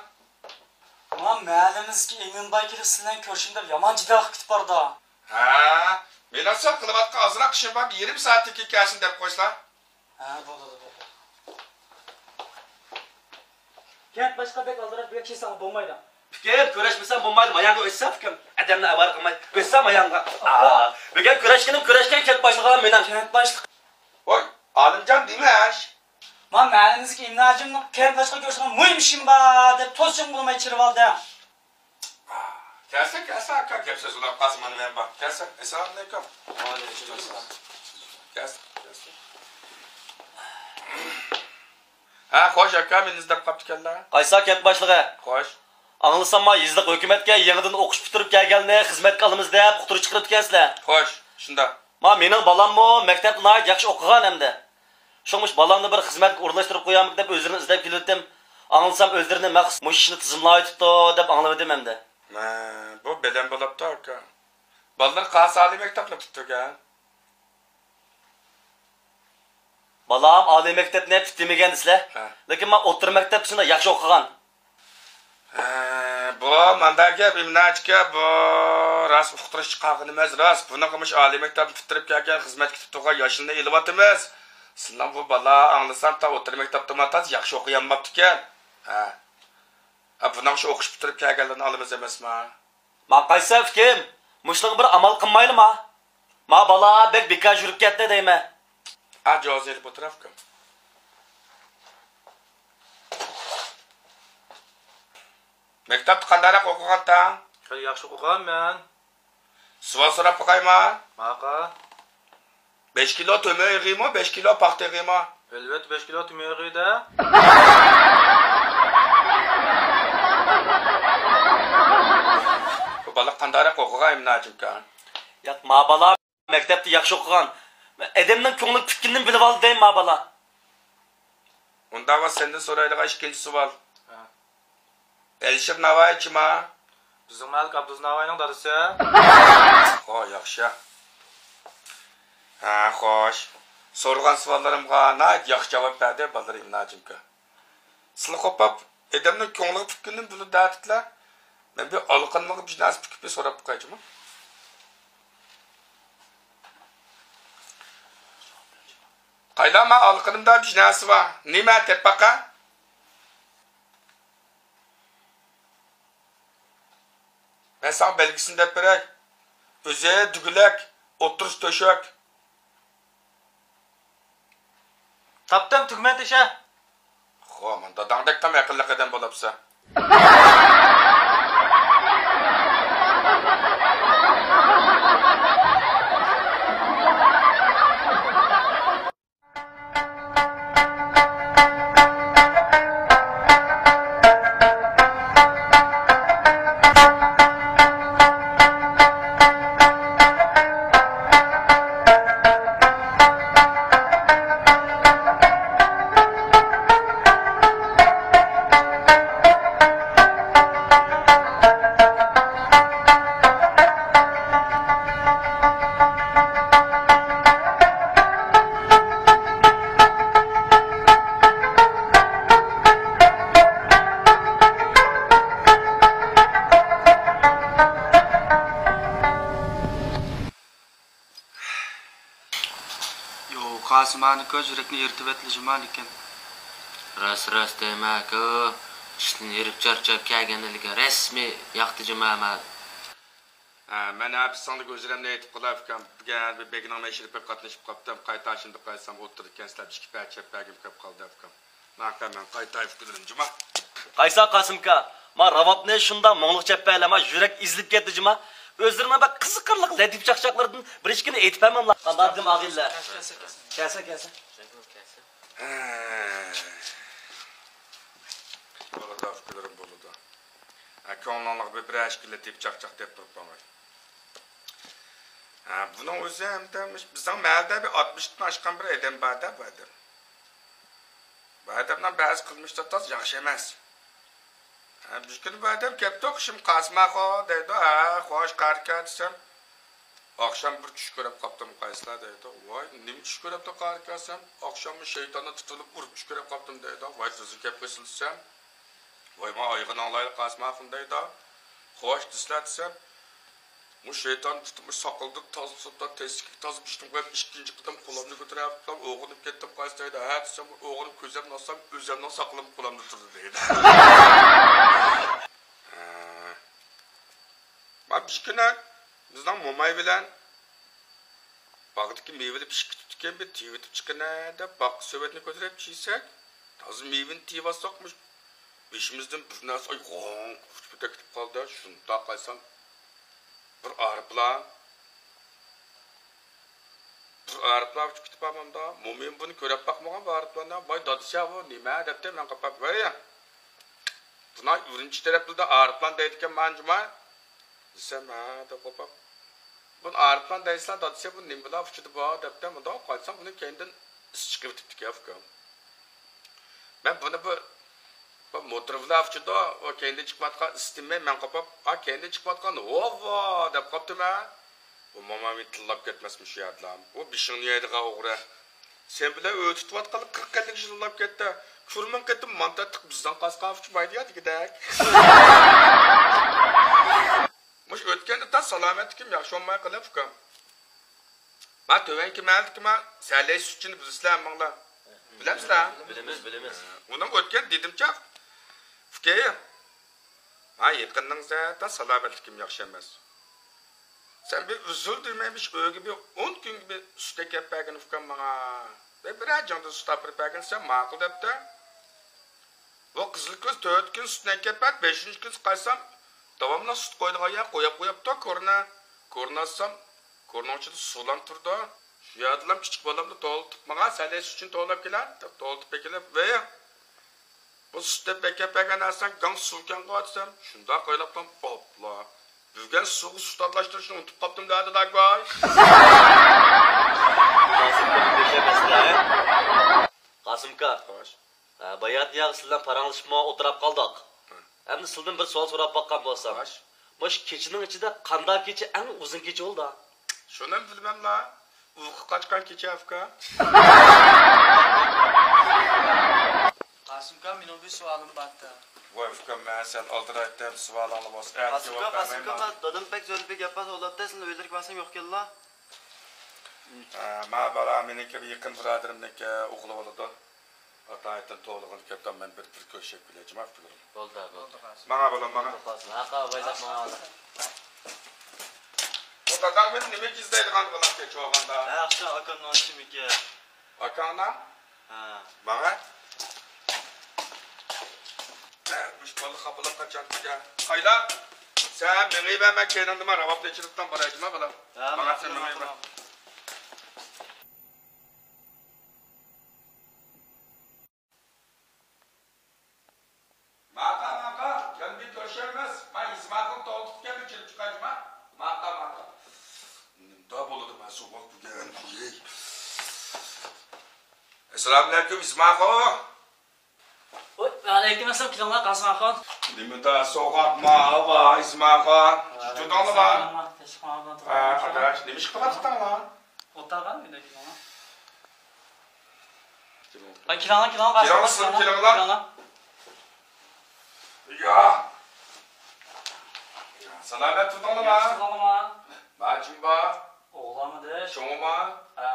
مانا مەھەللىمىزدىكى ئىمىن باي كېلىپ سىلەرنى كۆرۈشۈم دەپ يامان جىددىي قىلىپ كۈتۈپ بارىدۇ. ھە، مېنىڭ سەل قىلىۋاتقان ئازراق ئىشىم بار، يېرىم سائەتتىن كېيىن كەلسۇن دەپ قويسىلا. ھە، بولىدۇ، بولىدۇ. كەنت باشلىقى بەك ئالدىراش، بۈگۈن كەلسەڭ بولمايدۇ. پىكىم، كۈرەشمىسەڭ بولمايدۇ، ماياڭغا ئۆتسە، پىكىم. ئادەمنى ئاۋارە قىلماي، ئۆتسە ماياڭغا. ئاپا. ئا، بۈگۈن كۈرەشكىنىم كۈرەشكەن كەنت باشلىقىغا مېنىڭ. كەنت باشلىقى. ۋاي، ئالىمجان، نېمە ئىش؟ ما مەھەللىمىزدىكى ئىمىن ھاجىمنىڭ كەنت باشلىقىغا كۆرۈشىدىغان مۇھىم ئىشىم بار دەپ توسۇشۇمغا بولماي چىرىۋالدى. كەلسە، كەلسە، ئاكا، گەپ سۆز بولۇپ قالسا، مانا مەن بار. كەلسە، ئەسسالامۇئەلەيكۇم. ۋەئەلەيكۇم ئەسسالام. كەلسە، كەلسە. ھە، خوش، ئاكا، مېنى ئىزدەپ قاپتىكەنلا. قايسى كەنت باشلىقى؟ خوش. ئاڭلىسام، ما يېزىلىق ھۆكۈمەتكە يېڭىدىن ئوقۇش پۈتتۈرۈپ كەلگەننى خىزمەتكە ئالىمىز دەپ ئۇقتۇرۇش چىقىرىپتىكەنسىلەر. خوش، شۇنداق. ما مېنىڭ بالاممۇ مەكتەپتە ناھايىتى ياخشى ئوقۇغان ئەمدى. شۇڭا مۇشۇ بالامنى بىر خىزمەتكە ئورۇنلاشتۇرۇپ قويامىكىن دەپ ئۆزلىرىنى ئىزدەپ كېلىۋېتىم. ئاڭلىسام ئۆزلىرىنى مەخسۇس مۇشۇ ئىشنى تىزىملاۋېتىپتۇ دەپ ئاڭلىۋىدىم ئەمدى. مە، بۇ بەدەم بولاپتۇ ئاكا. بالىلىرى قايسى ئالىي مەكتەپنى پۈتتۈرگەن؟ بالام ئالىي مەكتەپنى پۈتتۈرمىگەن دېسىلە. ھە. لېكىن مانا ئوتتۇرا مەكتەپتە شۇنداق ياخشى ئوقۇغان. ھە، بۇ مانداق گەپ، ئىمىن ھاجى ئاكا، بۇ راست ئۇقتۇرۇش چىقارغىنىمىز راست. بۇنىڭغا مۇشۇ ئالىي مەكتەپنى پۈتتۈرۈپ كەلگەن، خىزمەتكە كېتىپ تۇرغان ياشلىرىنى ئېلىۋاتىمىز. سىلەرنىڭ بۇ بالا ئاڭلىسام تا ئوتتۇرا مەكتەپتىمۇ تازا ياخشى ئوقۇيالماپتىكەن. ھە. ھە، بۇنىڭ شۇ ئوقۇش پۈتتۈرۈپ كەلگەنلىرىنى ئالىمىز ئەمەسما؟ ما قايسى ئۇكام؟ مۇشۇنىڭغا بىر ئامال قىلمايلىما؟ ما بالا بەك بىكار يۈرۈپ كەتتى دەيمەن. ھە، جوزى ئېلىپ ئولتۇر ئۇكام. مەكتەپتە قانداقراق ئوقۇغانتىڭ؟ خېلى ياخشى ئوقۇغانمەن. سوئال سوراپ باقايما؟ ماقۇل. بەش كىلو تۆمۈر ئېغىرمۇ، بەش كىلو پاختا ئېغىرمۇ؟ ئەلۋەتتە، بەش كىلو تۆمۈر ئېغىر-دە. بۇ بالا قانداقراق ئوقۇغان؟ ئاچىمكا. ياق، ما بالا مەكتەپتە ياخشى ئوقۇغان. ئادەمنىڭ كۆڭلى پۈتكىنىنى بىلىۋالدى دەي ما بالا. ئۇنداق بولسا سەندىن سورايدىغان ئىككىنچى سوئال. ھە. ئەلىشىر ناۋايچىما؟ بىزنىڭ مەھەللىدىكى ئابدۇز ناۋاينىڭ دادىسى. خو، ياخشى. ھە، خوش. سورىغان سوئاللىرىمغا ناھايىتى ياخشى جاۋاب بەردى بالىلىرىم ئىناجىمكا. سىلى قوپاپ، ئادەمنىڭ كۆڭلىگە پۈككىنىنى بىلىدۇ دەۋاتىدىلا. مەن بىر ئالىقىنىمغا بىر نەرسە پۈكۈپ بىر سوراپ باقايچۇما؟ قايلا، ما ئالىقىنىمدا بىر نەرسە بار. نېمە دەپ باقا؟ مەن ساڭا بەلگىسىنى دەپ بېرەي. ئۆزى دۈگىلەك، ئوتتۇرىسى تۆشۈك. تاپتىم، تۈگمەن تېشى. خو، مانا داداڭدەك تام ئەقىللىق ئادەم بولاپسەن. يو، قاسىمانىكو يۈرەكنى ئېرىتىۋەتتى جۇما لېكىن. راست، راست دەيمەنكۇ، ئىشتىن ھېرىپ چارچاپ كەلگەندىن كېيىن رەسمىي ياقتى جۇما مەن. ھە، مەن ھەپىسىڭدىكى ھۆجرەمنى ئېيتىپ قولاي ئۇكام. بۈگۈن بىر بېگىنىڭ مەشرىپىگە قاتنىشىپ قاپتىم. قايتا شۇنداق قايسام ئولتۇرىدىكەنسىلەر، ئىككى پەچەپ بەرگۈم كەپ قالدى ئۇكام. ماقۇل، مەن قايتاي ئۇكىلىرىم جۇما. قايسا قاسىمكا؟ ما راۋابنى شۇنداق مۇڭلۇق چەپپەيلە، ما يۈرەك ئېزىلىپ كەتتى جۇما. ئۆزلىرىنىڭ بەك قىزىقارلىق لەتىپە چاقچاقلىرىدىن بىر ئىككىنى ئېيتىپ بەرمەملا. قانداق دېدىم ئاغىنىلەر؟ كەلسە، كەلسە، كەلسە. كەلسە، كەلسە. ھە. بولىدۇ، ئۇكىلىرىم، بولىدۇ. ھە، كۆڭلۈڭلارغا بىر، بىرەر ئىككى لەتىپە چاقچاق دەپ بېرىپ باقاي. ھە، بۇنىڭ ئۆزى ئەمدى مۇش-، بىزنىڭ مەھەللىدە بىر ئاتمىشتىن ئاشقان بىر ئادەم بار-دە، بۇ ئادەم. بۇ ئادەمنىڭ بەزى قىلمىشلىرى تازا ياخشى ئەمەس. ھە، بىر كۈنى بۇ ئادەم كەپتۇ، قېشىمغا قاسىم ئاخۇ دەيدۇ، ھە، خوش قارىكا دېسەم، ئاخشام بىر چۈش كۆرۈپ قاپتىم قايسىلار دەيدۇ. ۋاي، نېمە چۈش كۆرۈپتۇ قارىكا دېسەم، ئاخشاممۇ شەيتاننى تۇتۇلۇپ ئۇرۇپ چۈش كۆرۈپ قاپتىم دەيدۇ. ۋاي، بىزنى كەپ قىلسىلا دېسەم، ۋاي، ما ئايغىنى ئاڭلايلى قاسىم ئاخۇن دەيدۇ. خوش دېسىلە دېسەم، مۇ شەيتان تۇتۇپ، مۇ ساقىلىدىن تازا تۇتۇپ، تەسلىككە تازا بېشىنى قويۇپ، ئىككىنچى قېتىم قولۇمنى كۆتۈرۈپ، ئويغىنىپ كەتتىم قايسى دەيدۇ. ھە دېسەم، ئويغىنىپ كۆزۈمنى ئاچسام، ئۆزۈمنىڭ ساقىلىم قولۇمدا تۇرىدۇ دەيدۇ. ھە. ما بىر كۈنى بىزنىڭ موماي بىلەن باغدىكى مېۋىلەر پىشىپ كېتىپتىكەن، بىر تېۋىتىپ چىقىنە دەپ باغ سېۋەتنى كۆتۈرۈپ چىيسەك، تازا مېۋىنى تېۋىۋاتساق، مۇش بېشىمىزدىن بىر نەرسە، ئاي، غوڭ ئۇچۇپ كېتىپ قالدى. شۇنداق قايسام، بىر ئايروپىلان، بىر ئايروپىلان ئۇچۇپ كېتىپ بارمامدا، مومىيىم بۇنى كۆرۈپ باقمىغان بۇ ئايروپىلاندا، ۋاي دادىسى بۇ نېمە دەپتۇ، مەن قاپاپ، ۋەي، بۇنى ئۈرۈمچى تەرەپلىدە ئايروپىلان دەيدىكەن مانا جۇما دېسەم، ھە دەپ قاپاپ، بۇنى ئايروپىلان دەيسىلەر دادىسى، بۇ نېمە بىلەن ئۇچىدۇ بۇ دەپتۇ، مۇنداق قايتسام بۇنى كەينىدىن ئىس چىقىۋېتىپتىكەن ئۇكام. مەن بۇنى بۇ، بۇ موتور بىلەن ئۇچىدۇ، ئۇ كەينىدىن چىقىۋاتقان ئىس دېمەي، مەن قاپاپ، ئا كەينىدىن چىقىۋاتقان ھوۋا دەپ قاپتىمەن. بۇ موماي مېنى تىللاپ كەتمەسمۇ شۇ يەردىلا. ئۇ بېشىڭنى يەيدىغان ئوغرى. سەن بىلەن ئۆي تۇتۇۋاتقانلىقى قىرىق ئەللىك يىل بولاپ كەتتى. كۆرمىڭ قېتىم مانتا تىق بىزدىن قاسقان ئۇچمايدۇ يا دېگۈدەك. مۇشۇ ئۆتكەندە تاس سالامەتلىكىم ياخشى بولماي قېلىپ ئۇكام. ما تۆۋەنكى مەھەللىدىكى ما سەلەي سۈتچىنى بىلىسىلەر ھەممىڭلار. بىلەمسىلەر؟ بىلىمىز، بىلىمىز. ئۇنىڭ ئۆتكەن دېدىمچە، ئۇكى، ما يېقىندىن زادى سالامەتلىكىم ياخشى ئەمەس. سەن بىر ئۈزۈل دېمەي مۇشۇ ئۆيگە بىر ئون كۈنگە بىر سۈت ئەكەپ بەرگىن ئۇكام ماڭا. بىر، بىرەر جاڭدىن سۈت ئاپىرىپ بەرگىن دېسەم ماقۇل دەپتۇ. بۇ قىزىل كۆز تۆت كۈن سۈتنى ئەكەپ بەردى، بەشىنچى كۈنى قايتسام، داۋاملىق سۈت قويىدىغان يەر قويۇپ قويۇپتۇ، كورنا. كورنا ئاچسام، كورنىنىڭ ئىچىدە سۇلام تۇرىدۇ. شۇ يەردىلا كىچىك بالامنى توۋلىتىپ ماڭا، سەلەي سۈتچىنى توۋلاپ كېلە، دەپ توۋلىتىپ ئەكېلىپ، ۋەي، بۇ سۈت دەپ ئەكەپ بەرگەن نەرسەڭ گاڭ سۇكەنغۇ دېسەم، شۇنداق ئويلاپلا، بوپلا. بۈگۈن سۇغا سۇ تاتلاشتۇرۇشنى ئۇنتۇپ قاپتىمدە داداكاي. قاسىمكا، بىر گەپ ئەسلى، ھە؟ قاسىمكا. خوش. ھە، باياتىن ياغ سىلەر پاراڭلىشىپمۇ ئولتۇراپ قالدۇق. ھە. ئەمدى سىلدىن بىر سوئال سوراپ باققان بولسام. خوش. مۇشۇ كېچىنىڭ ئىچىدە قانداق كېچە ئەڭ ئۇزۇن كېچە بولىدۇ؟ شۇنىمۇ بىلمەملا. ئۇيقۇ قاچقان كېچە ئۇكا. قاسىمكا، مېنىڭ بىر سوئالىم بارتى. ۋاي ئۇكام، مەن سەل ئالدىرايتتىم، سوئالىڭلار بولسا ئەتىگە قاسىمكا، جاۋاب قاسىمكا، بەرمەيمەن. مەن دادام بەك زۆرۈر بىر گەپ بار سوراپتۇ، سىلەرنىڭ ئۆيلىرىگە بارسام يوق ئىكەنلا. ھە، ما بالا مېنىڭكى بىر يېقىن بۇرادىرىمنىڭكى ئوغلى بولىدۇ. ئاتايىتىن توۋلىغىنى كەپتۇ، مەن بىر، بىر كۆرۈشۈپ كېلەي، جۇما كۈنى. بولدى، بولدى. ماڭا بالام، ماڭا. ھەقا، ۋايلاپ ماڭا. بۇ داداڭ مېنى نېمە ئىزدەيدىغان بولامتى چوغاندا؟ ھە، ئاخشام ئاكامنىڭ ئىشىمىكەن. ئاكاڭنىڭ؟ ھە. ماڭا. مۇشۇ بالا خاپىلىق قاچان كېتە؟ قايلا؟ سەن مېڭىۋەر، مەن كەينىڭدىمەن، راۋابنى ئېچىلىپتىن باراي، جۇما بالام. ھە، ماڭا، سەن ماڭا، مېڭىۋەر. ماڭا. ماقا، ماقا، يەنە بىر كۆرۈشەرمىز. مەن يىزماقنى توختىتىپ كەلدىم، كىرىپ چىقايچۇ ما. ماقا، ماقا. نېمىدا بولىدۇ، مەن سوغۇق بۈگۈن. ئەسسالامۇئەلەيكۇم، يىزماقۇ. ۋەئەلەيكۇم ئەسسالام، كېلىڭلار، قاسىم ئاخۇن. نېمىدا سوغۇق ما، ھاۋا، يىزماقۇ. تۇردۇڭلارمۇ؟ ھە، ئاداش، نېمە ئىش قىلىۋاتىتىڭلار؟ ئولتۇرغان ئۆيدە كېلىڭلار. ھە، كېلىڭلار، كېلىڭلار، كېلىڭلار، كېلىڭلار. كېلىڭلار. يا. سالامەت تۇردۇڭلارما؟ ياخشى تۇردۇڭلارما؟ ما جۇمبا. ئوغلانمۇ دەش؟ چوڭىما؟ ھە.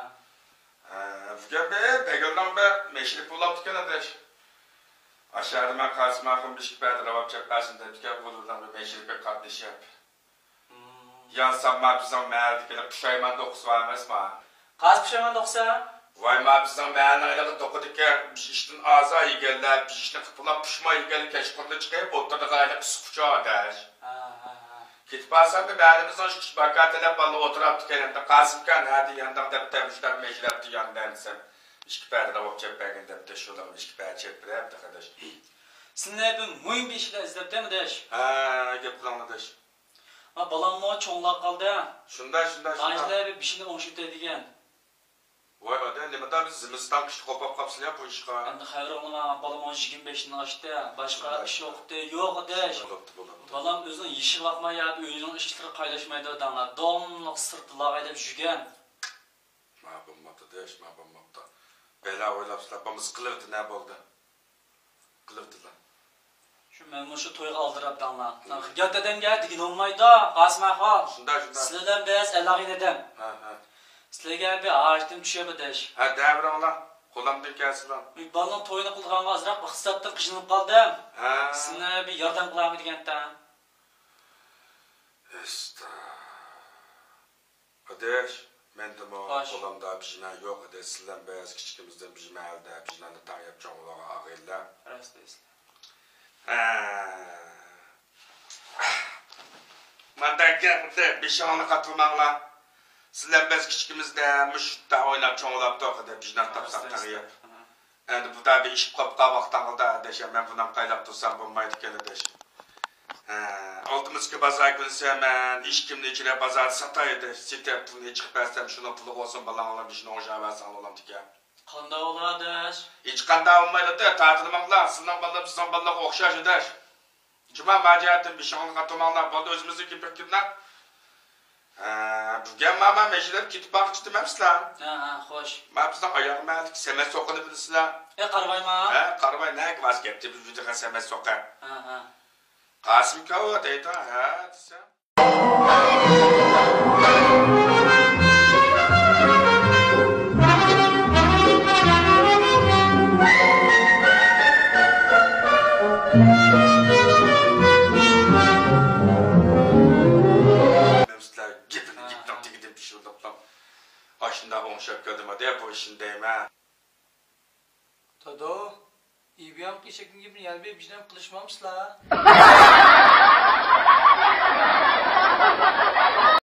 ھە، بۈگۈن بىر بەگۈلنىڭ بىر مەشرىپى بولۇپتىكەن ئاداش. ئاشۇ يەردە مەن قاسىم ئاخۇن بىر ئىككى پەدە راۋاب چەپ بەرسۇن دەپتىكەن، بۇلار بىلەن بىر مەشرىپى قاتنىشىپ. يانسام ما بىزنىڭ مەھەللىدىكى پۇشايمان دوقىسى بار ئەمەسما؟ قايسى پۇشايمان دوقىسى؟ ۋاي ما بىزنىڭ مەھەللىنىڭ ھېلىقى دوقىدىكى بىر ئىشتىن ئازار يېگەنلەر، بىر ئىشنى قىلىپلا پۇشماي يېگەنلەر كەچقۇرۇنلا چىقىپ ئوتتۇرىغا ھېلىقى ئىسسىق پۇچاق ئاداش. ھە، ھە، ھە. كېتىپ بارسام بىر مەھەللىمىزنىڭ ئىككى باكا تەلەپ بالىلار ئولتۇراپتىكەن، ئەمدى قاسىمكان ھە دېگەندەك دەپ دەپ مۇشۇنداق مەشرەپتە ياندەم دېسەم، ئىككى پەدە راۋاب چەپ بەرگىن دەپتۇ، شۇلارغا ئىككى پەدە چەپ بېرەپتۇ ئاداش. سىلەرنى بىر مۇھىم بىر ئىش بىلەن ئىزدەپتىمەن ئاداش. ھە، گەپ قىلىڭ ئاداش. ھە، بالاممۇ چوڭلاپ قالدى. شۇنداق، شۇنداق، شۇنداق. ئانىسى بىر بېشىنى ئوڭشىتەي دېگەن. ۋاي ئادەم، نېمىدا بىز زىمىستان قىشتا قوپاپ قاپسىلەر بۇ ئىشقا. ئەمدى خەۋىرىڭلار، بالىمۇ يىگىرمە بەشتىن ئاشتى. باشقا ئىش ۋاقتى يوق ئاداش. بولاپتۇ، بولاپتۇ. بالام ئۆزىنىڭ يېشىغا باقماي يا ئۆينىڭ ئىشلىرىغا قايلاشمايدۇ دەڭلار. داۋاملىق سىرتلارغا ھەيدەپ يۈرگەن. ما بولماپتۇ ئاداش، ما بولماپتۇ. بەلا ئويلاپسىلەر، بولمىسا قىلىۋېتىڭ، نە بولدى؟ قىلىۋېتىڭلار. شۇ مەن مۇشۇ تويغا ئالدىراپ دەڭلار. سەن خىجالەت ئادەمگە دېگىلى بولمايدۇ، قاسىم ئاخۇن. شۇنداق، شۇنداق. سىلەر بىلەن بىز ئەلاقە ئادەم. ھە، ھە. سىلەرگە بىر ھاجىتىم چۈشۈپ ئاداش. ھە، دەۋېرىڭلار. قولۇمدىن كەلسىلا. بالىنىڭ تويىنى قىلىدىغانغا ئازراق ئىقتىسادتىن قىينىلىپ قالدىم. ھە. سىلەر بىر ياردەم قىلامۇ دېگەنتىم. ئەستا. ئاداش، مەندىمۇ خوش. قولۇمدا بىژمە يوق ئىدى. سىلەر بىز كىچىكىمىزدىن بىژمە ئەلدە بىژمەننى تەڭ يەپ چوڭ بولغان ئاغىنىلەر. راست دەيسىلەر. ھە. مانداق گەپ، بېشىڭلارنى قاتۇرماڭلار. سىلەر بىز كىچىكىمىزدە مۇشۇ يەردە ئويناپ چوڭ بولاپتۇق ئىدى، بىژمە تاپساق تەڭ يەپ. ئەمدى بۇدا بىر ئىش قوپقان ۋاقتىڭلاردا ئاداش، مەن بۇنى قايلاپ تۇرسام بولمايدىكەن ئاداش. ھە، ئالدىمىزدىكى بازار كۈنسى مەن ئىككىمنى ئىچىدە بازاردا ساتاي ئاداش، سېتىپ پۇلنى چىقىپ بەرسەم، شۇنىڭ پۇلىغا بولسۇن بالاڭلار بېشىنى ئوڭشاۋەرسەڭلار بولامدىكەن. قانداق بولار ئاداش؟ ھېچقانداق بولمايدۇ، تارتىنماڭلار، سىلەرنىڭ بالىلىرىڭ بىزنىڭ بالىلارغا ئوخشاش ئاداش. جۇما، ماجىراتتىن بېشىڭلارنى قاتۇرماڭلار، بولدى، ئۆزىمىزنىڭ گېپىنى كېتىڭلار. ھە، بۈگۈن ماما مەشىنىدە كېتىپ باققۇچىدىم ئەمىسىلەر. ھە، ھە، خوش. ما بىزنىڭ ئاياغ مەھەللىدىكى سەمەت سوقىنى بىلىسىلەر. ئە، قارىۋايما؟ ھە، قارىۋاي، نەگە بارسا گەپتە بىر يۈرىدىغان سەمەت سوقا. ھە، ھە. قاسىم كاۋا دەيدۇ، ھە، دېسەم. مەمسىلەر گېپىنى گېپىنىڭ تېگىدىن پىشۇردۇقلام. ئاشۇنداق ئوڭشاپ كەلدىم، ھە، بۇ ئىشنى دەيمەن. دادا، ئىبىيامقى ئېشەكنىڭ گېپىنى يەنە بىر بىژنەم قىلىشمامسىلەر؟